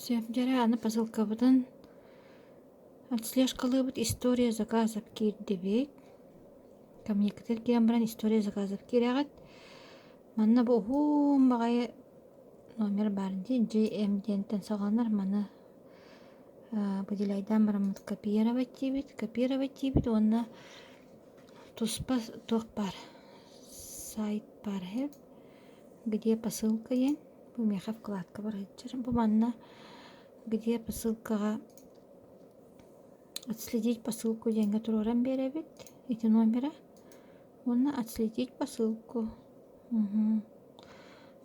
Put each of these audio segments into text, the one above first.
Сөп дьэрэ, аны посылкабытын отслежкалыыбыт история заказов киирдибит. Коммуникатор киирэн баран история заказов киирэҕит. Манна бу уһун баҕайы номер баар дии, GM диэнтэн саҕаланар. Маны выделяйдаан бараммыт копировать диибит, копировать диибит уонна туспа туох баар сайт баар үһү, где посылка диэн. Бу миэхэ вкладка бар сылдьар. Бу манна где посылкаҕа отследить посылку диэҥҥэ туруоран биэрэбит ити номера уонна отследить посылку.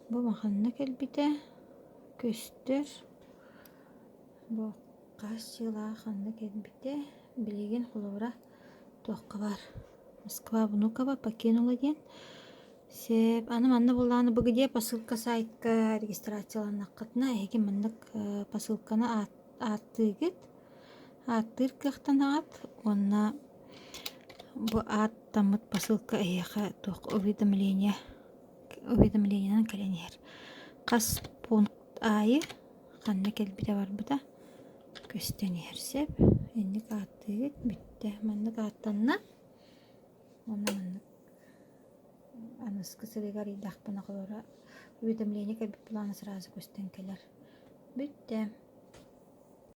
Бу маханна кэлбитэ көстөр. Бу хас сыалаах ханна кэлбитэ билигин холобура туохха баар Москва Внуково покинула диэн. Сөп. Аны манна буоллаҕына бу где посылка сайтка регистрацияланнаххытына эһиги маннык посылканы ааттыыгыт. Ааттыыр кыахтанаҕыт уонна бу ааттаммыт посылка эһиэхэ туох уведомление уведомлениенан кэлэн иһэр. Хас пункт аайы ханна кэлбитэ барбыта көстөн иһэр сөп. Инник ааттыыгыт бүттэ. Маннык ааттанна уонна маннык аныгыскы сырыыга арыйдахпына холобура уведомление кэлбит былаана сразу көстөн кэлэр. Бүттэ.